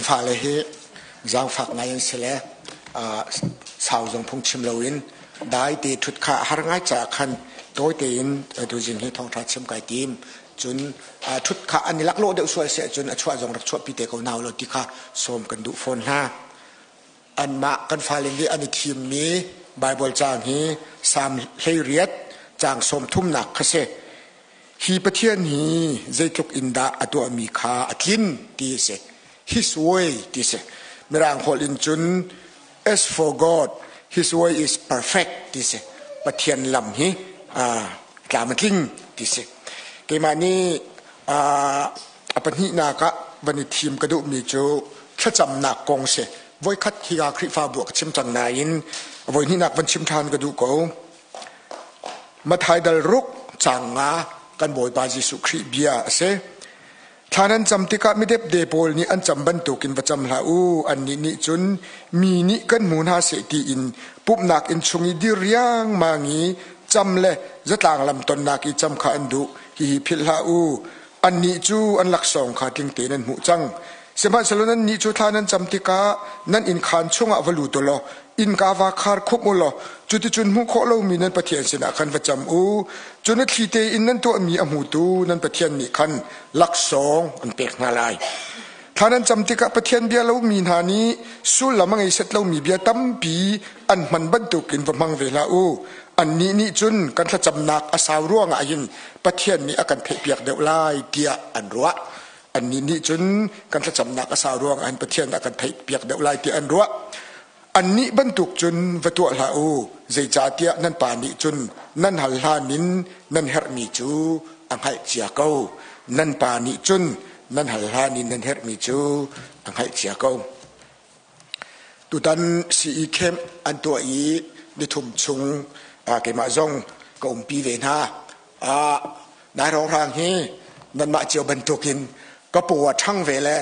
fale hi zaangfak ngai an si le sau zong phung chim loin dai te ṭhut kha a har ngai caah khan tawi tein tuzing hi thawngṭha chim kai tim. Cun ṭhut kha an i laklawh deuh sual si ahcun a chuah zong rak chuahpi te ko hna u law ti kha sawm kan duh fawn hna. Anmah kan fale nih an i thimmi Baibal caang hi Salm 18 caang 30nak kha si. Hi Pathian hi zeitluk in dah a tuahmi kha a tlin ti a si. His way ti a si. Mirang holh in cun as for God, his way is perfect ti a si. Pathian lam hi tlam a tling ti a si. Keimah nih a pahnihnak ah van i thim ka duhmi cu thlacamnak kong si. Voikhat hika Khrihfabu ah ka chim cang nain voihnihnak van chim ṭhan ka duh ko. Matthai dal ruk caang nga kan Bawipa Jesuh Khrih bia a si. Thla nan cam tikah midepde pawl nih an cam bantukin va cam hlah u. Annih nih cun mi nih kan hmu hna seh tiin pumhnak inn chung i dir riangmang i cam le zatlang lam tonnak i cam kha an duh. Hihi philh hlah u. Annih cu an laksawng kha tling tein an hmuh cang. Sihmanhsehlaw nannih cu thla nan cam tikah nan innkhaan chungah va lut u law innka va khar khumh u law cuticun hmuh khawh lomi nan Pathian sinah khan va cam u. Cun a thli tein nan tuahmi a hmutu nan Pathian nih khan laksawng an pek hna lai. Thla nan cam tikah Pathian bia lomi hna nih sullam a ngei set lomi bia tampi an hman bantukin va hmang ve hlah u. Annih nih cun kan thlacamnak a sau ruangah hin Pathian nih a kan theihpiak deuh lai tiah an ruah. Annih nih cun kan thlacamnak a sau ruangah hin Pathian a kan theihpiak deuh lai tiah an ruah. Annih bantuk cun va tuah hlah u, zeicahtiah nan Pa nih cun nan hal hlan in nan herhmi cu a hngalh cia ko. Nan Pa nih cun nan hal hlan in nan herhmi cu a hngalh cia ko. Tutan CE camp an tuah i nithum chung keimah zong ka umpi ve hna. Nai rawhrang hi nanmah cio bantukin ka paw a ṭhang ve le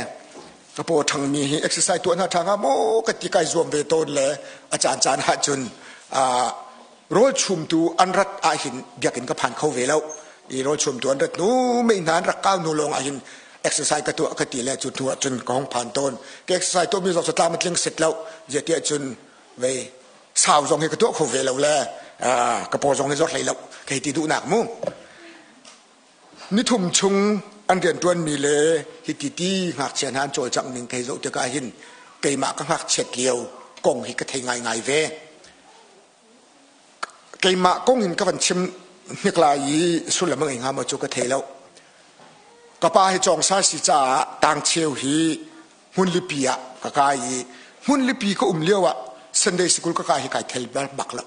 ka paw ṭhangmi hi exercise tuah hna ṭha hnga maw ka ti kai zuam ve tawn le a caan caan ahcun rawl chumtu an rat ahhin biakinn ka phan kho ve lo. I rawl chumtu an rat hnu mei hna an rak kau hnu lawng ahhin exercise ka tuah ka ti le cu hnu ahcun ka hung phan tawn. Ka exercise tuahmi zong cu tlam a tling set lo. Zeitiah cun vei sau zong hi ka tuah kho ve lo le ka paw zong hi zor hlei lo kei ti duhnak mu. Nithum chung an rianṭuanmi le hiti ti ngakchia hna an cawlcangh ning kei zoh tikah hin keimah ka ngakchiat lio kong hi ka thei ngaingai ve. Keimah kong in ka van chim hnik lai i sullam a ngei hnga maw cu ka thei lo. Ka pa hi cawngsa si caah tangcheu hi hmunlipi ah ka kai i hmunlipi ka um lio ah Sunday school ka kai hi kai thei bak lo.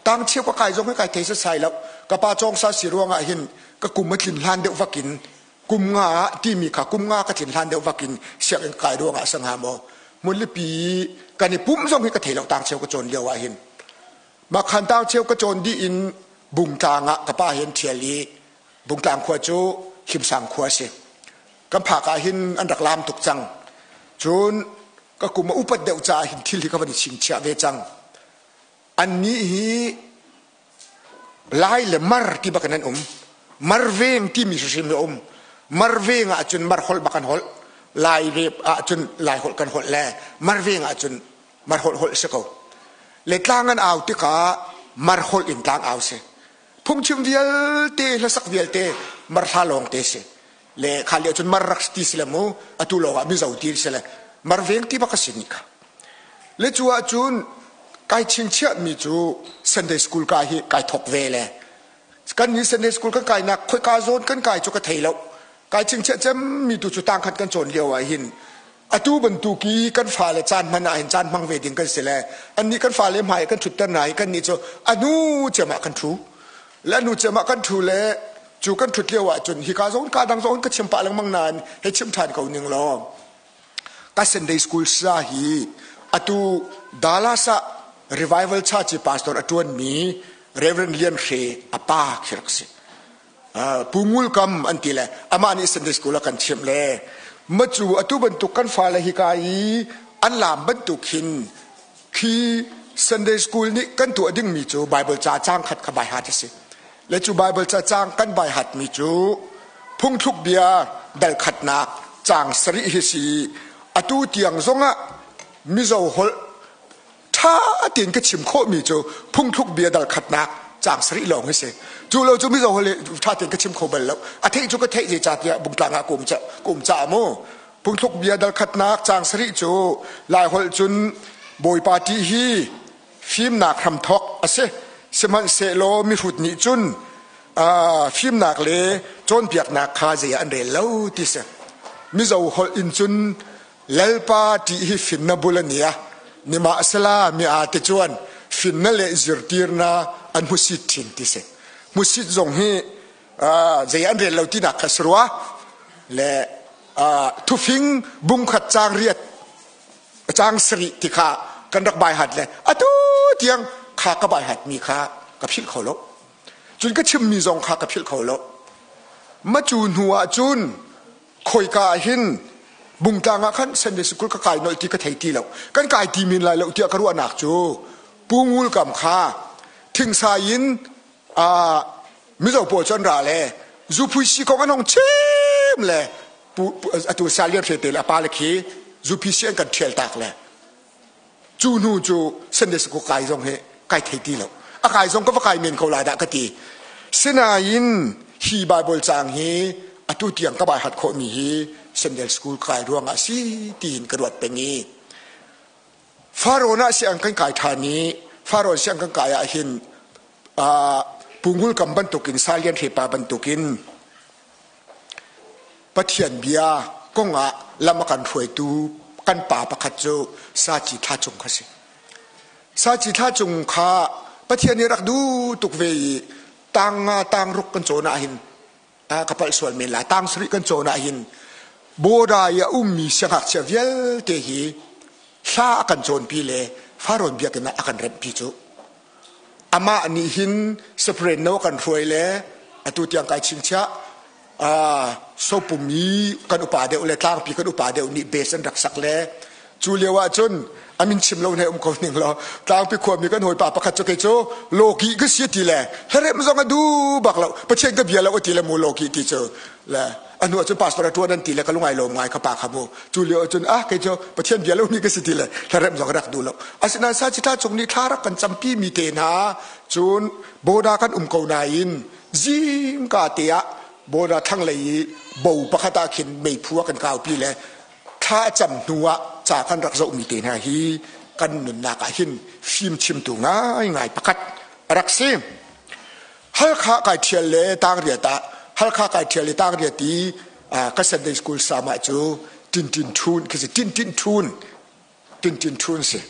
Tangcheu ka kai zong hi kai thei sasai lo. Ka pa cawngsa si ruangah hin ka kum a tlin hlan deuh vakin kum nga ah timi kha kum nga ka tlin hlan deuh vakin sianginn kai ruangah a si hnga maw hmunlipi kan i pumh zong hi ka thei lo tangcheu ka cawn lio ah hin mah khan tangcheu ka cawn dih in Bungtlang ah ka pa he an ṭhial i Bungtlang khua cu Hlimsang khua a si. Kan phak ah hin an rak laam tuk cang. Cun ka kum a upat deuh caah hin thil hi ka van i chingchiah ve cang. Annih hi Lai le Mar ti bak in an um. Mar veng timi hrimhrim a um. Mar veng ahcun Mar holh bak an holh. Lai ve ahcun Lai holh kan holh le Mar veng ahcun Mar holh holh si ko. Le tlang an au tikah Mar holh in tlang au si. Phungchim vialte hlasak vialte Mar hla lawng te si. Le kha lio cun Mar rak ti si le mu atu lawng ah Mizo ti si le Mar veng ti bak a si ni kha. Le cu ahcun kai chingchiahmi cu Sunday school kai hi kai thok ve le kan ni Sunday school kan kainak khoika zawn kan kai cu ka thei lo. Kai chingchiah cemmi tu cu tangkhat kan cawn lio ah hin atu bantuk i kan fale caan hman ah hin caan hmang ve ding kan si le annih kan fale hmai kan ṭhutter hna i kannih cu a hnu cem ah kan ṭhu le a hnu cem ah kan ṭhu le cu kan ṭhut lio ahcun hika zawn ka dang zawn ka chim pah lengmang nain hei chim ṭhan ko ning law ka Sunday school sa hi atu Dallas ah revival church i pastor a ṭuanmi Reverend Lian Hre a pa khi rak si. Pu Ngul Kam an ti le amah nih Sunday school a kan chimh le macu atu bantuk kan fale hika i an laam bantuk hin khi Sunday school nih kan tuah dingmi cu Bible ca caang khat kha baihat a si. Le cu Bible ca caang kan baihat mi cu phungthluk bia dal khatnak caang sarih hi si. Atu Atu tiang zongah Mizo holh ṭha tein ka chim khawhmi cu phungthluk bia dal khatnak caang sarih lawng hi si. Cu lo cu Mizo holh ṭha tein ka chim kho bal lo. A theih cu ka theih zeicahtiah Bungtlang ah ka um ka um caah mu. Phungthluk bia dal khatnak caang sarih cu Laiholh cun Bawipa ṭih hi fimnak hramthawk a si. Sihmanhsehlaw mihrut nih cun fimnak le cawnpiaknak kha zei ah an rel lo ti si. Mizo holh in cun Lalpa ṭih hi finna bul a nia. Nimahsela mi aa te cuan finna le zirtirna an hmusit ṭhin ti si. Hmusit zong hi zei an rel lo tinak kha si rua. Le thufing bungkhat caang riat caang sarih ti kha kan rak bai hat le atu tiang kha ka bai hat mi kha ka philh kho lo. Cun ka chimmi zong kha ka philh kho lo. Ma cu hnu ah cun khoika ah hin Bungtlang ah khan Sunday School ka kai nolh ti ka thei ti lo. Kan kai ti men lai lo tiah ka ruahnak cu Pu Ngul Kam kha thingsa in Mizo pawl cu an ra le zuphui si kong an hong chim le atu Salian Hre te le a pa le khi zuphi si an kan ṭhial tak le cu hnu cu Sunday School kai zong hi kai thei ti lo. A kai zong ka va kai men ko lai dah ka ti. Sinain hi Bible caang hi atu tiang ka bai hat khawhmi hi Sunday School kai ruangah si tiin ka ruat peng i Farawn ah siang kan kai ṭhan i Farawn siang kan kai ah hin Pungul kam bantukin Salian Hrepa bantukin Pathian bia kongah lam a kan hruaitu kan pa pakhat cu Saci Thla Cung kha si. Saci Thla Cung kha Pathian nih rak duh tuk ve i tang nga tang ruk kan cawn ah hin ka palh sual men lai tang sarih kan cawn ah hin border i a ummi siangngakchia vialte hi hla a kan cawnpi le Farawn biakinn ah a kan remhpi cu amah nih hin Soprano no kan hruai le atu tiang kai chingchiah sopum i kan upa deuh le tlangpi kan upa deuh nih bes an rak sak le cu lio ah cun amin chim lo ne um ko ning law tlangpi khuami kan hawipa pakhat cu kei cu loki ka si ti le herem zong a du bak lo pathian ka bia lo ti le mu loki ti cu le anu cun pastor a tuan an ti le ka lungai lom ngai ka pa kha mu cu lio cun ah kei cu pathian bia lo mi ka si ti le herem zong rak du lo asinain sa chita chung ni thla rak kan campi mi te hna cun boda kan um ko nain zingka te ah boda thlanglei i bo pakhat ah khin meiphu a kan kaupi le thla a cam hnu ah ca kan rak zohmi te hna hi kan nunnak ah hin fim chimtu ngaingai pakhat a rak si. Halkha kai ṭhial le tangriat ah Halkha kai ṭhial le tangriat i ka Sunday school sama cu Tintin Ṭhun khi si Tintin Ṭhun Tintin Ṭhun si.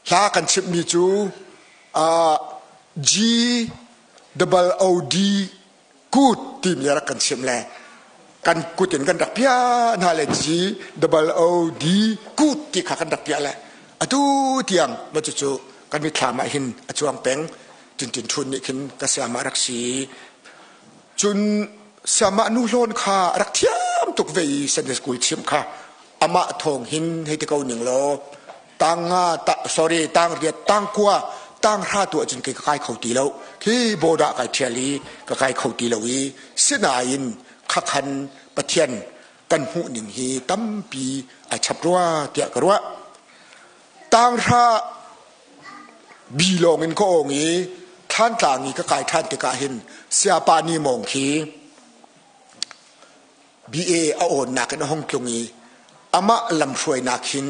Hla kan chimhmi cu G double O D kut timi rak kan chimh le kan kut in kan rak piah hna le G double O D kut ti kha kan rak piah le atu tiang ma cucu kan mitthlam ah hin a cuang peng Tintin Thun nih khin ka siama rak si cun siama nu hlawn kha rak thiam tuk ve i Sunday school chim kha amah thawng hin hei ti ko ning law tang nga ta, sorry tang riat tang kua tang hra tu ahcun kei ka kai kho ti lo khi border kai ṭhial i ka kai kho ti lo i sinain khakhan Pathian kan hmuh ning hi tampi ai chap rua tiah ka ruah tang hra bi lawng in ka ong i thlantlang i ka kai ṭhan tikah hin siapa ni mawng khi BA a awnnak in a hung tlung i amah lamhruainak hin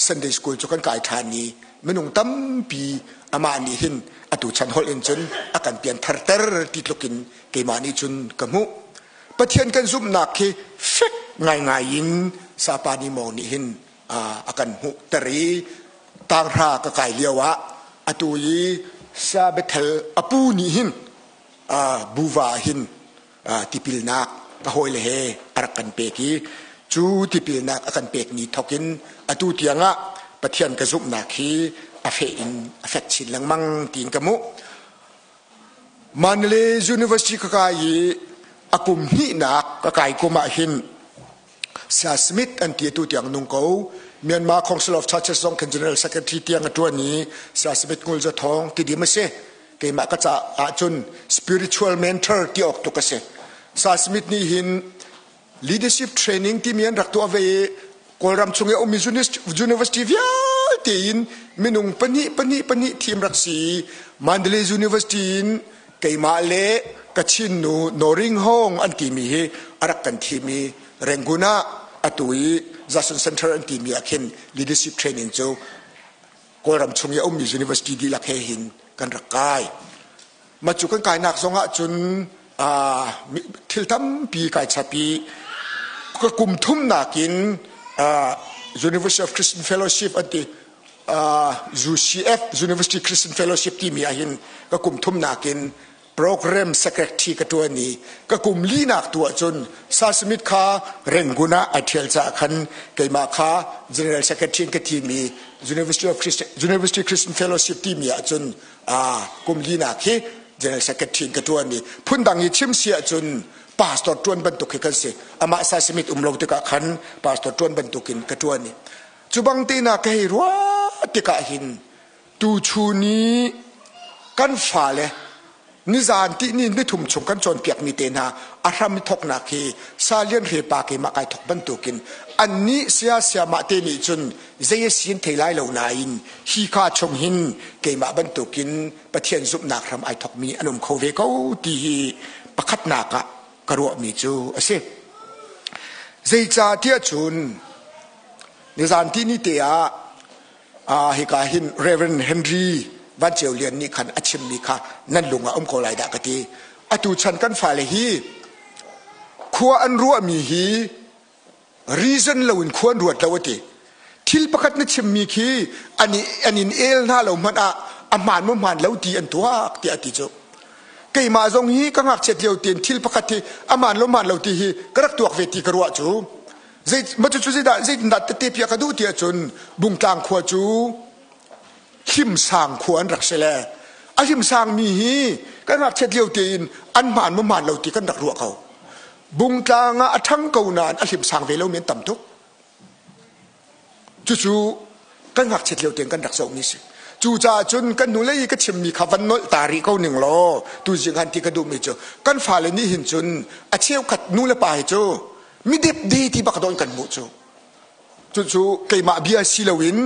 Sunday school cu kan kai ṭhan i minung tampi amah nih hin atu chan holh in cun a kan pian tharter ti tluk in keimah nih cun ka hmuh. Pathian kan zumhnak khi fek ngaingai in Sapa Ni Mawng nih hin a kan hmuhter i tanghra ka kai lio ah atu i Saya Bethel a pu nih hin buva hin tipilnak ka hawile he a rak kan pek i cu tipilnak a kan pek ni thawk in atu tiangah Pathian ka zumhnak hi a feh in a fek chin lengmang tiin ka hmuh. Mandalay University ka kai i a kum hnihnak ka kai kum ah hin Saya Smith an ti atu tiang nung ko Myanmar Council of Churches zong khin General Secretary tiang a ṭuan i Saya Smith Ngul Za Thawng ti dim a si. Keimah ka ca ahcun spiritual mentor ti awk tuk a si. Saya Smith nih hin leadership training timi an rak tuah ve i Kawlram chung i a ummi university vialte in minung pahnih pahnih pahnih thim rak si. Mandalay University in keimah le Kachin nu Noring Hong an timi hi a rak kan thim i Rangoon ah atu i Jason Center an timi ah khin leadership training cu Kawlram chung i a ummi university dihlak he hin kan rak kai. Mah cu kan kainak zong ah cun thil tampi kai chap i ka kum thumnak in University of Christian Fellowship an ti UCF University Christian Fellowship timi ah hin ka kum thumnak in program secretary ka ṭuan i ka kum linak tu ahcun Sasmit kha Rangoon ah ai ṭhial caah khan keimah kha general secretary in ka thim i University of Christian University Christian Fellowship timi ahcun kum linak hi general secretary in ka ṭuan i phundang i chim si ahcun pastor ṭuan bantuk hi kan si. Amah Sasmit um lo tikah khan pastor ṭuan bantukin ka ṭuan i cu bang te na ka hei ruah tikah hin tuchun i kan fale nizan tihni nithum chung kan cawnpiakmi te hna a hram i thawknak hi Salian Hre pa keimah kai thawk bantukin annih sia siamah te nih cun zei a si in thei lai lo nain hi ka chung hin keimah bantukin Pathian zumhnak hram ai thawkmi an um kho ve ko ti hi pakhatnak ah ka ruahmi cu a si. Zeicahtiah cun nizan tihni te ah hika hin Reverend Henry Van Ceu Lian nih khan a chimmi kha nan lung ah um ko lai dah ka ti. Atu chan kan fale hi khua an ruahmi hi reason loin khua an ruat lo a ti. Thil pakhat na chimmi khi an, an in el hna lo hmanh ah a hmaan maw hmaan lo ti an tuak tiah a ti cu. Keimah zong hi ka ngakchiat lio tein thil pakhat hi a maan lo hmaan lo ti hi ka rak tuak ve ti ka ruah cu. Zei ma cu zeidah zeitindah tette piah ka duh ti ahcun Bungtlang khua cu hlimsang khua an rak si le a hlimsang mi hi kan ngakchiat lio tein an hmaan maw hmaan lo ti kan rak ruah ko. Bungtlang ah a ṭhang ko nain a hlimsang ve lomi an tam tuk. Cucu kan ngakchiat lio tein kan rak zohmi si. Cucaah cun kan hnulei i ka chimmi kha van nolh ta rih ko ning law tuzing han ti ka duhmi cu kan fale nih hin cun a cheukhat nu le pa hi cu midepde ti bak dawn kan hmuh cu. Cucu keimah bia si loin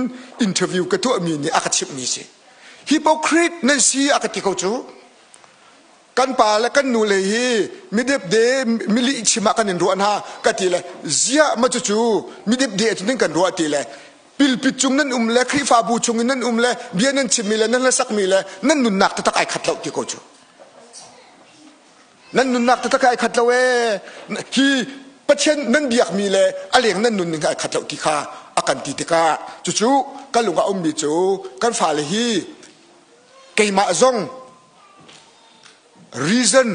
interview ka tuahmi nih a ka chimhmi si. Hypocrite nan si a ka ti ko cu. Kan pa le kan nu le hi midepde milih chim ah kan in ruah hna ka ti le ziah ma cucu midepde cun kan ruah ti le pilpit cung nan um le Khrihfabu chung in nan um le bia nan chimmi le nan hlasakmi le nan nunnak taktak ai khat lo ti ko cu. Nan nunnak taktak ai khat lo ee. Hi Pathian nan biakmi le a leng nan nunning ai khat lo ti kha a kan ti tikah cucu kan lung ah ummi cu kan fale hi keimah zong reason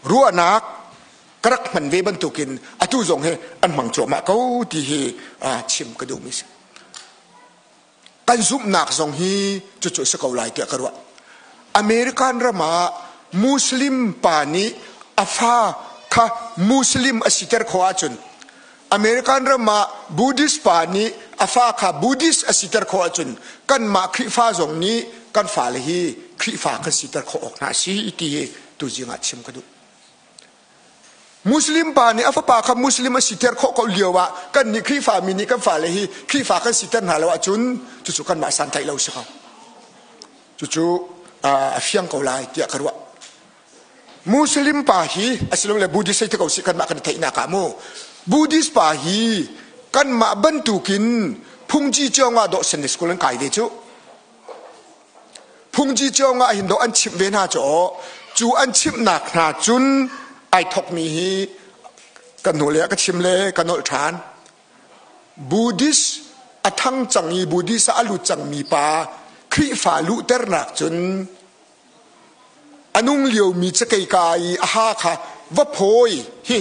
ruahnak ka rak hman ve bantukin atu zong hi an hmang cuahmah ko ti hi chim ka duhmi si. Kan zumhnak zong hi cucu a si ko lai tiah ka ruah. American ram ah Muslim pa nih a fa kha Muslim a siter khawh ahcun American ram ah Buddhist pa nih a fa kha Buddhist a siter khawh ahcun kanmah Khrihfa zong nih kan fale hi Khrihfa kan siter khawh awk hna a si ti hi tuzing ah chim ka duh. Muslim pa nih a fapa kha Muslim a siter khawh ko lio ah kannih Khrihfa mi nih kan fale hi Khrihfa kan siter hna lo ahcun cucu kanmah santlaih lo si ko. Cucu a fiang ko lai tiah ka ruah. Muslim pa hi asilole Buddhist hei ti ko sih kanmah kan i theihnak ah mu Buddhist pa hi kanmah bantukin phungji ciong ah dawh Sunday school an kai ve cu. Phungji ciong ah hin dawh an chimh ve hna cu aw cu an chimhnak hna cun ai thokmi hi kan hnu le ka chim le ka nolh ṭhan. Buddhist a thang cang i Buddhist ah a lut cangmi pa Khrihfa luhternak cun A nung liomi cakei ka i a ha kha va phawi hi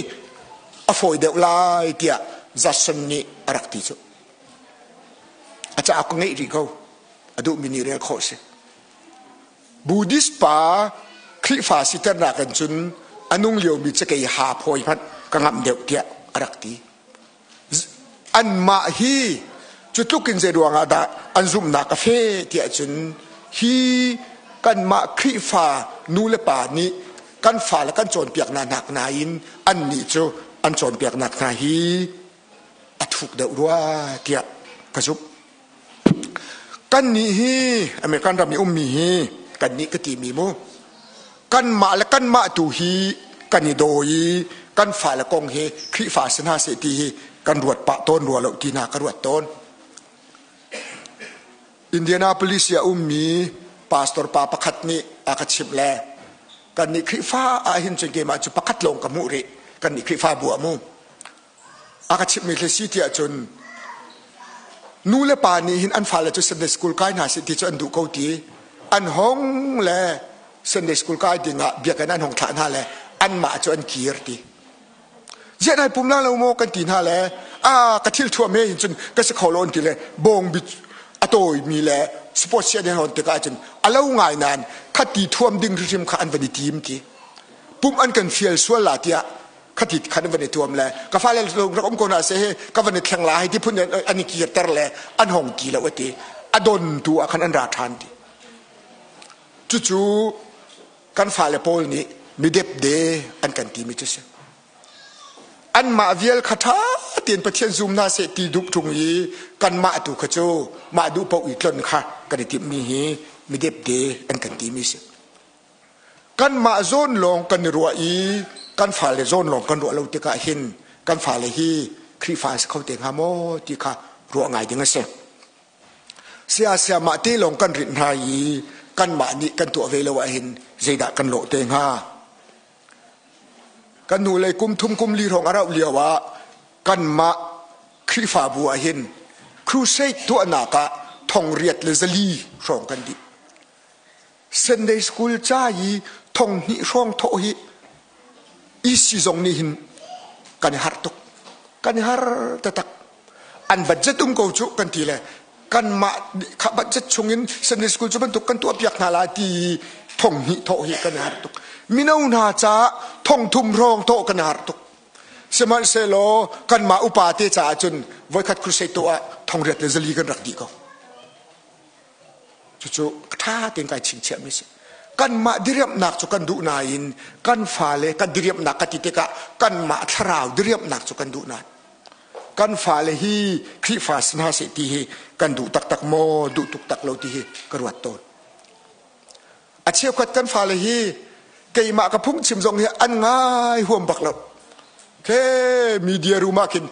a fawi deuh lai tiah Jason nih a rak ti cu. A cauk ka ngeih rih ko. A duhmi nih rel khawh si. Buddhist pa Khrihfa siternak in cun a nung liomi cakei ha phawi hmanh ka ngamh deuh tiah a rak ti. Anmah hi cu tluk in zei ruangah dah an zumhnak a fe tiah cun hi kanmah Khrihfa nu le pa nih kan fale kan cawnpiak hna nak nain annih cu an cawnpiaknak hna hi a thuk deuh rua tiah ka zumh. Kannih hi American ram i ummi hi kannih ka timi mu kanmah le kanmah tu hi kan i daw i kan fale kong hi Khrihfa si hna seh ti hi kan ruat pah tawn rua lo ti hna ka ruat tawn. Indianapolis i a ummi pastor pa pakhat nih a ka chimh le kannih Khrihfa ah hin cun keimah cu pakhat lawng ka hmuh rih kannih Khrihfabu ah mu a ka chimhmi khi si tiah cun nu le pa nih hin an fale cu Sunday school kai hna seh ti cu an duh ko ti an hong le Sunday school kai ding ah biakinn an hong thlah hna le anmah cu an kir ti ziah nai pum la lo maw kan ti hna le a ka thil thuam he hin cun ka si kho lo an ti le bawng bi a tawi mi le sport sia ne hon tikah cun a lo ngai nan khati thuam ding hrim kha an van i tim ti pum an kan fial sual la tiah khati khan van i tuam le ka fale rak um ko na se he ka van i thleng la hei ti phun an i kirter le an hong ti lo ati a don tu ah khan an ra ṭhan ti cucu kan fale pawl nih midepde an kan timi cu si anmah vial kha ṭha tein Pathian zum hna seh ti duh ṭung i kanmah tu kha cu mah duh paoh i tlon kha kan i timhmi hi midepde an kan timi si Kanmah zawn lawng kan i ruah i kan fale zawn lawng kan ruah lo tikah hin kan fale hi Khrihfa an si kho te hnga maw ti kha ruah ngai ding a si. Sia sia mah te lawng kan rinh hna i kanmah nih kan tuah ve lo ahhin zeidah kan lawh te hnga? Kan hnulei kum thum kum li hrawng a rauh lio ah kanmah Khrihfabu ah hin crusade tuahnak ah thong riat le zali hrawng kan dih. Sunday school ca i thong hnih hrawng thawh hi EC zong nih hin kan i harh tuk. Kan i har taktak. An budget um ko cu kan ti le kanmah kha budget chungin Sunday school cu bantuk kan tuah piak hna lai ti thong hnih thawh hi kan i harh tuk. Mino hna caah thong thum hrawng thawh kan i harh tuk. Sihmanhsehlaw kanmah upa te caah cun voikhat crusade tuah ah thong riat le zali kan rak dih ko. Cucu ṭha tein kai chingchiahmi si. Kanmah diriamhnak cu kan duh nain kan fale kan diriamhnak ka ti tikah kanmah thlarau diriamhnak cu kan duh nain kan fale hi Khrihfa si hna seh ti hi kan duh taktak maw duh tuk tak lo ti hi ka ruat tawn. A cheukhat kan fale hi keimah ka phungchim zong hi an ngai huam bak lo. Ke media room ah khin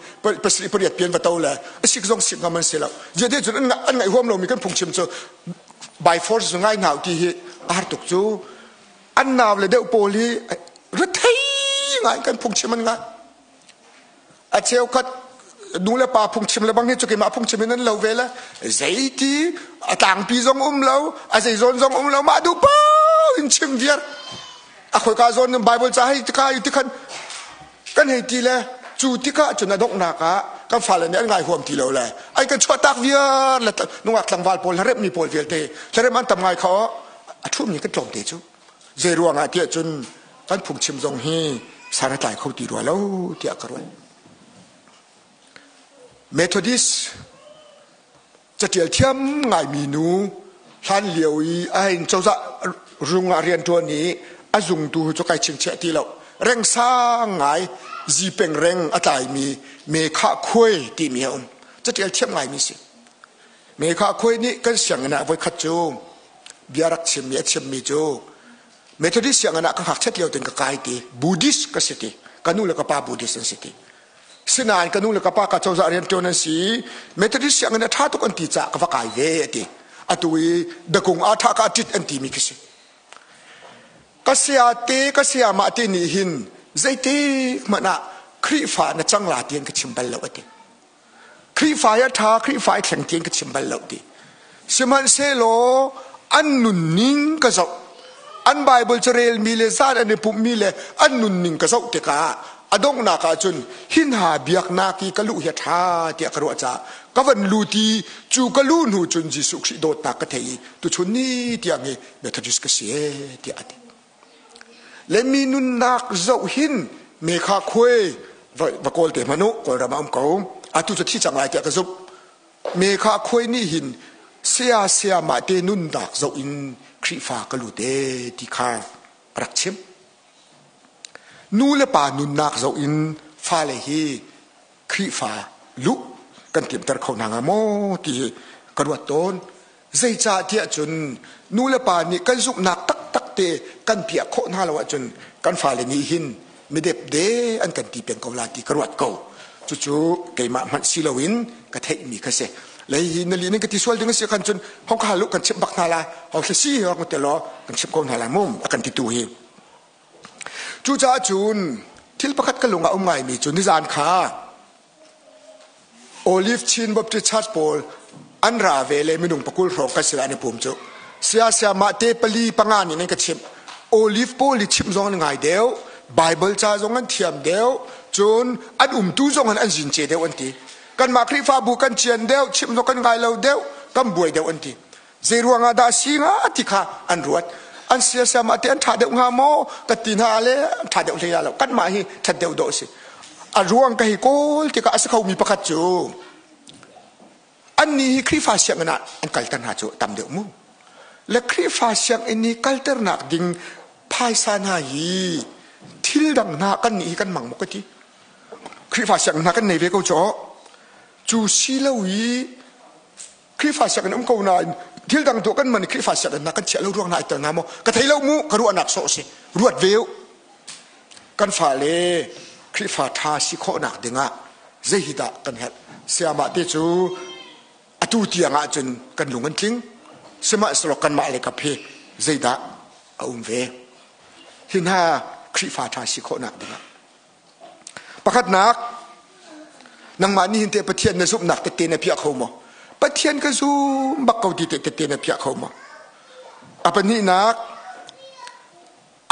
pasarih pariat pian va to le a sik zong sik ngam an si lo. Ziah cun an ngaih huam lomi kan phungchim cu by force ngai hna ti hi a har tuk cu an nau le deuh pawl hi rethei ngai kan phungchim an ngai. A cheukhat nu le pa phungchim le bang hi cu keimah phungchim in an lo ve le zeiti a tlangpi zong um lo a zei zawn zong um lo mah duh paoh in chim viar a khoika zawn Bible ca hei tika i tikhan kan hei ti le cu tikah cun a donghnak ah kan fale nih an ngai huam ti lo le ai kan chuah tak viar le nungak tlangval pawl hlaremh mi pawl vialte hlaremh an tam ngai kha a ṭhumi kan tlawm te cu zei ruangah tiah cun kan phungchim zong hi san a tlai kho ti rua lo tiah ka ruat. Methodist catial thiam ngaimi nu hlan lio i a hein cozah rung ah rianṭuan i a zungtu cu kai chingchiah ti lo reng sang ngai zipeng reng a tlaimi me khah khuai timi a um catial thiam ngaimi si me khah khuai nih kan sianginn ah voikhat cu bia rak chimmi a chimmi cu Methodist sianginn ah ka ngakchiat lio ten ka kai ti Buddhist ka si ti ka nu le ka pa Buddhist an si ti sinain ka nu le ka pa ka cozah rianṭuan an si Methodist sianginn a ṭha tuk an ti caah ka va kai ve a ti atu i dakung a ṭha ka ṭit an timi khi si ka saya te ka saya mah te nih hin zeitik hmanh ah Khrihfa na cang la ti an ka chim bal lo a ti Khrihfa hi a ṭha, Khrihfa i thleng tiang ka chim bal lo ti. Sihmanhsehlaw an nunning ka zoh. An Bible carelmi le zan an i pumhmi le an nunning ka zoh tikah a donghnak ah cun hi hna biaknak i ka luh hi a ṭha tiah ka ruah caah ka van lut i cu ka luh hnu cun Jesuh Khrih dawtnak ka thei i tuchun ni tiang hi Methodist ka si ee tiah a ti. Le mi nunnak zoh hin me kha khuai va kawl te hmanh u Kawlram ah um ko atu cu thi cang lai tiah ka zumh me kha khuai nih hin saya saya mah te nunnak zoh in Khrihfa ka lut e ti kha rak chim nu le pa nunnak zoh in Fale hi Khrihfa luh kan timter kho hna hnga maw ti hi ka ruat tawn. Zeicah tiah cun nu le pa nih kan zumhnak taktak te kan piah khawh hna lo ahcun kan fale nih hin midepde an kan ti peng ko la ti ka ruat ko. Cucu keimah hmanh si loin ka theihmi kha si. Lei hi na li ning ka ti sual ding a si khan cun hong kha lu kan chimh bak hna la hong si hong te law kan chimh ko hna la mum a kan ti tu hi. Cucaah cun thil pakhat ka lung ah um ngaimi cu nizan kha Olive Chin Baptist Church pawl an ra ve le minung pakul hrawng kan sinah an i pum cu. Sia sia mah te pali panga nih nan ka chimh. Olive pawl i chimh zong an ngai deuh, Bible ca zong an thiam deuh, cun an umtu zong an zin ce deuh an ti. Kanmah Khrihfabu kan cian deuh, chimh zong kan ngai lo deuh, kan buai deuh an ti. Zei ruangah dah si hnga ti kha an ruat. An siasam ah te an ṭha deuh hnga maw ka ti hna le an ṭha deuh hlei lo. Kanmah hi ṭhat deuh dawh a si. A ruang ka hi kawl tikah a si khomi pakhat cu annih hi Khrihfa sianginn ah an kalter hna cu tam deuh mu. Le Khrihfa sianginn i kalternak ding phaisa hna hi thil dang hna kan nih hi kan mang maw ka ti. Khrihfa sianginn hna kan nei ve ko cu. Cu si lo i Khrihfa sianginn um ko nain thil dang tuah kan man i Khrihfa sianginn hna kan chiah lo ruang hna ai tel hna maw? Ka thei lo mu, ka ruahnak sawh si. Ruat ve u. Kan fale Khrihfa ṭha si khawhnak dingah zei hi dah kan herh? Sayamah te cu atu tiang ah cun kan lung an tling. Sihmanhsehlaw kanmah le kap hi zeidah a um ve? Hi hna Khrihfa ṭha si khawhnak dingah Pakhatnak, nangmah nih hin teh Pathian na zumhnak tette na piah kho maw? Pathian ka zum bak ko ti teh tette na piah kho maw? A pahnihnak,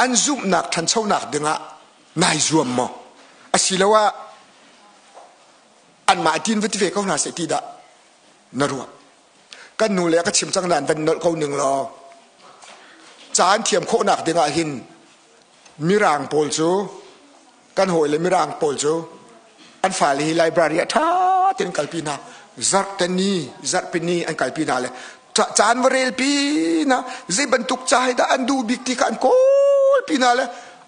an zumhnak ṭhanchonak dingah nai zuam maw? Asiloah anmah tin va ti ve ko hna seh ti dah na ruah? Kan nu le ka chim cang nain van nolh ko ning law caan thiam khawhnak dingah hin Mirang pawl cu kan hawile Mirang pawl cu an fale hi library ah ṭha tein kalpi hna. Zarhteni, zarhpini an kalpi hna le caan va relpi hna zei bantuk ca hi dah an duh bik ti kha an kawlpi hna le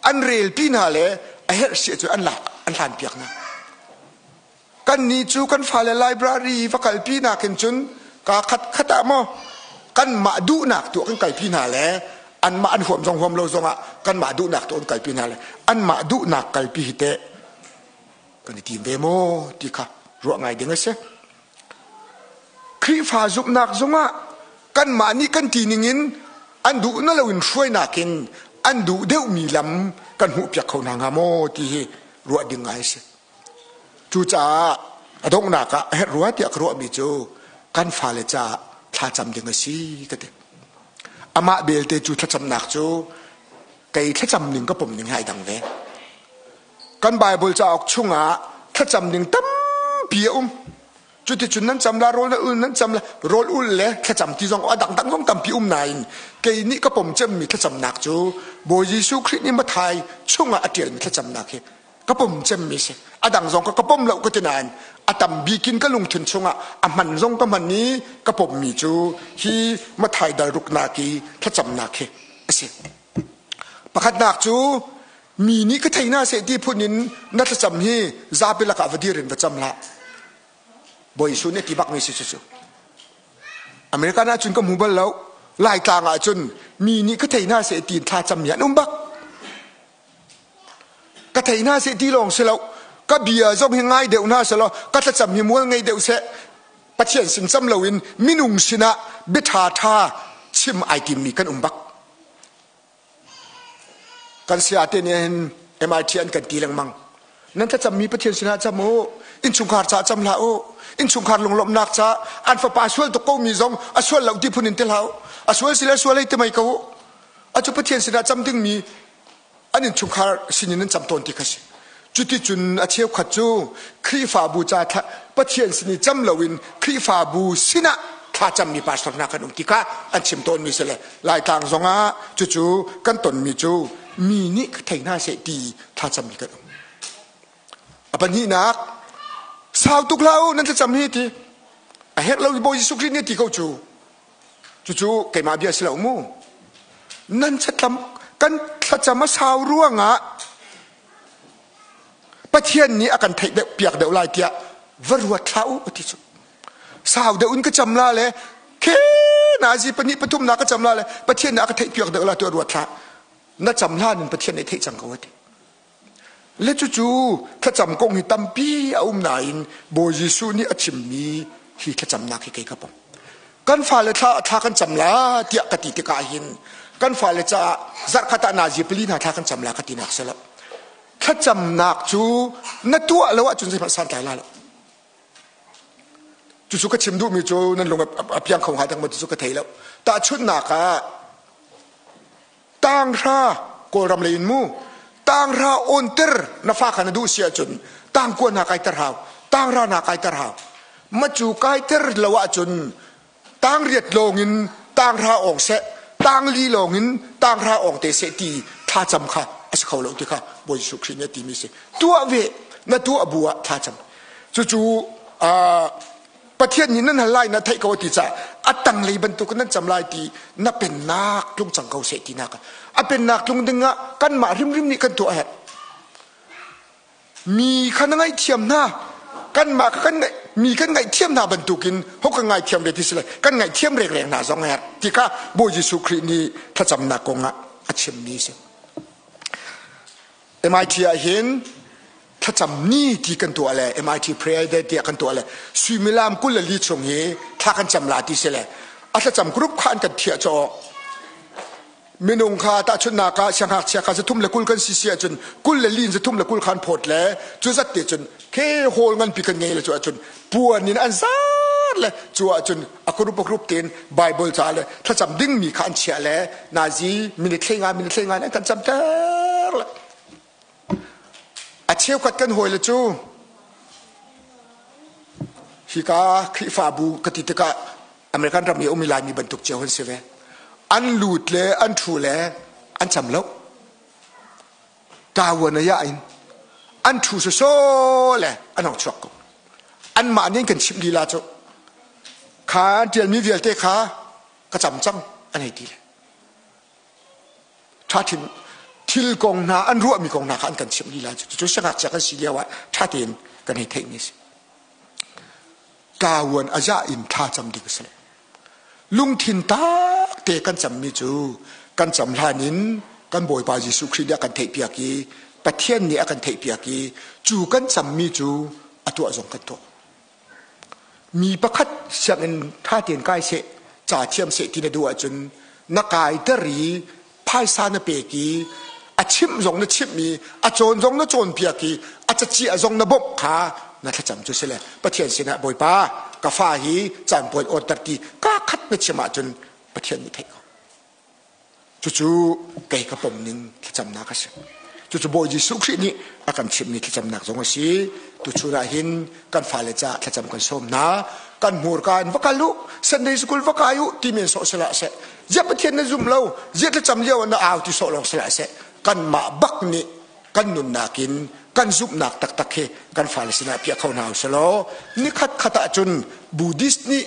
an relpi hna le a herh si cu an lak an hlan piak hna. Kannih cu kan fale library va kalpi nakin cun kaa khat khat ah maw kanmah duhnak tu kan kalpi hna le anmah an huam zong huam lo zongah kanmah duhnak tu an kalpi hna le anmah duhnak kalpi hi teh kan i tim ve maw ti kha ruah ngai ding a si. Khrihfa zumhnak zongah kanmah nih kan ti ningin an duh na loin hruainak in an duh deuhmi lam kan hmuhpiak kho hna hnga maw ti hi ruah ding ngai a si. Cucaah a donghnak ah a herh rua tiah ka ruahmi cu kan fale caah thlacam ding a si ka ti. Amah belte cu thlacamnak cu kei thlacam ning ka pom ning he ai dang ve. Kan Bible cauk chungah thlacam ding tampi a um. Cuticun nan cam la rawl na ul nan cam la rawl ul le thlacam ti zong a dangdang zong tampi um nain kei nih ka pom cemmi thlacamnak cu Bawi Jesuh Khrih nih Mathai chungah a ṭialmi thlacamnak hi ka pom cemmi si. A dang zong ka pom lo ka ti nain a tam bikin ka lungthin chungah a hman zong ka hman i ka pommi cu hi Mathai dal ruknak i thlacamnak hi a si. Pakhatnak cu mi nih ka thei hna seh ti phun in na thlacam hi zapi lakah va dir in va cam hlah. Bawi Jesuh nih a ti bakmi si cucu. American ahcun ka hmu bal lo. Laitlang ahcun mi nih ka thei hna seh ti in thla cammi an um bak. Ka thei hna seh ti lawng si lo. Ka bia zong hi ngai deuh hna seh law ka thlacam hi mual ngei deuh seh. Pathian sin cam loin minung sinah bia ṭha ṭha chim ai timmi kan um bak. Kan sayate nih hin MIT an kan ti lengmang. Nan thlacammi Pathian sinah cam u. Innchungkhar caah cam hlah u. Innchungkhar lunglawmhnak caah an fapa sual tuk komi zong a sual lo ti phun in ti hlah u. A sual sile sual hei ti mei ko u. Acu Pathian sinah cam dingmi an innchungkhar sinin an cam tawn ti kha si. Cuticun a cheukhat cu Khrihfabu ca Pathian sin i cam loin Khrihfabu sinah thlacammi pastor hna kan um ti kha an chim tawnmi si le Laitlang zongah cucu kan tonmi cu mi nih thei hna seh ti thlacammi kan um. A pahnihnak sau tuk hlah u nan thlacam hi ti a herh lo Bawi Jesuh Khrih nih ti ko cu cucu keimah bia si lo mu nan thlacam kan thlacam a sau ruangah. Pathian nih a kan theih deuh piak deuh lai tiah va ruat hlah u ti cu. Sau deuh in ka cam la le khe nazi pahnih pathum na ka cam la le Pathian nih a ka theih piak deuh la tu ruat hlah. Na cam hlan in Pathian nih theih cang ko ati. Le cucu thlacam kong hi tampi a um nain Bawi Jesuh nih a chimmi hi thlacamnak hi kei ka pom. Kan fale thla thla kan cam la tiah ka ti tikah hin kan fale caah zarhkhat ah nazi pali hna thla kan cam la ka ti nak si lo. Thlacamnak cu na tuah lo ahcun zeihmanh santlai la lo. Cucu ka chim duhmi cu nan lung a piang kho hnga dang maw ti cu ka thei lo. Tahchunhnak ah Tanghra Kawlram lei in mu tanghra awnter na fa kha na duh si ahcun tangkua hna kaiter hau tanghra hna kaiter hau macu kaiter lo ahcun tangriat lawng in tanghra awng seh tangli lawng in tanghra awng te seh ti thlacam kha a si kho lo ti kha Bawi Jesuh Khrih nih a timi si tuah ve na tuah bu ah thlacam cucu Pathian nih nan hal lai na theih ko ti caah a tanglei bantuk nan cam lai ti na pennak tlung cang ko seh tinak a pennak tlung ding ah kanmah hrimhrim nih kan tuah a herh mi kha na ngaihthiam hna kanmah kha kan mi kan ngaihthiam hna bantukin ho kan ngaithiam ve ti si lai kan ngaihthiam rengreng hna zong a herh ti kha Bawi Jesuh Khrih nih thlacamnak kong ah a chimmi a si MIT ah hin thlacam ni ti kan tuah le MIT prayer day tiah kan tuah le suimilam 24 chung hi thla kan cam la ti si le a thlacam group kha an kan thiah caw minung kha tahchunhnak ah siangngakchia kha 320 kan si si ahcun 24 in 320 khan phawt le cu zat te cun ke hall nganpi kan ngei le cu ahcun puan in an zar le cu ahcun a group a group tein Bible ca le thlacam dingmi kha an chiah le nazi minute hlei nga minute hlei nga an kan cam ter le A cheukhat kan hawile cu hika Khrihfabu ka ti tikah American ram i a ummi Laimi bantuk cio an si ve. An lut le an ṭhu le an cam lo. Tawan a yah in an ṭhu sawsawh le an hong chuak ko. Anmah nih an kan chimh lila cu kha an ṭialmi vialte kha ka cam cang an hei ti le. Ṭha thil kong hna an ruahmi kong hna kha an kan chimh lila cu cu siangngakchia kan si lio ah ṭha tein kan hei theihmi a si. Ṭavuan a zah in thla cam ding a si lo. Lungthin tak te kan cammi cu kan cam hlan in kan Bawipa Jesuh Khrih nih a kan theihpiak i Pathian nih a kan theihpiak i cu kan cammi cu a tuah zong kan tuah. Mi pakhat sianginn ṭha tein kai seh, ca thiam seh ti na duh ahcun na kaiter i phaisa na pek i a chimh zong na chimh i a cawn zong na cawnpiak i a caciah zong na bawmh kha na thlacam cu si le Pathian sinah Bawipa ka fa hi caan puan awtter ti kaa khat na chim ahcun Pathian nih theih ko. Cucu kei ka pom ning thlacamnak a si. Cucu Bawi Jesuh Khrih nih a kan chimhmi thlacamnak zong a si. Tuchun ah hin kan fale caah thlacam kan sawm hna. Kan hmurka in va kal u, Sunday school va kai u timi in sawh sihlah seh. Ziah Pathian na zum lo, ziah thlacam lio ah na au ti sawh lawng sihlah seh. Kanmah bak nih kan nunnak in kan zumhnak taktak hi kan fale sinah piah kho hna usih law nikhat khat ahcun Buddhist nih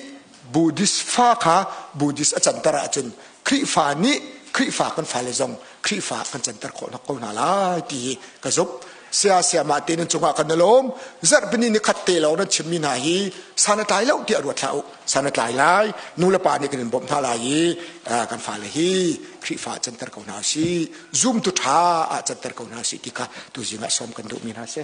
Buddhist fa kha Buddhist a canter ahcun Khrihfa nih Khrihfa kan fale zong Khrihfa kan canter khawh ko hna lai ti hi ka zumh. Saya sayamah te nan cungah kan i lawm. Zarhpini ni khat te lawng nan chimmi hna hi san a tlai lo tiah ruat hlah u. San a tlai lai. Nu le pa nih kan in bawmh hna lai i kan fale hi Khrihfa canter ko hna usih. Zumtu ṭha ah canter ko hna usih ti kha tuzing ah sawm kan duhmi hna si.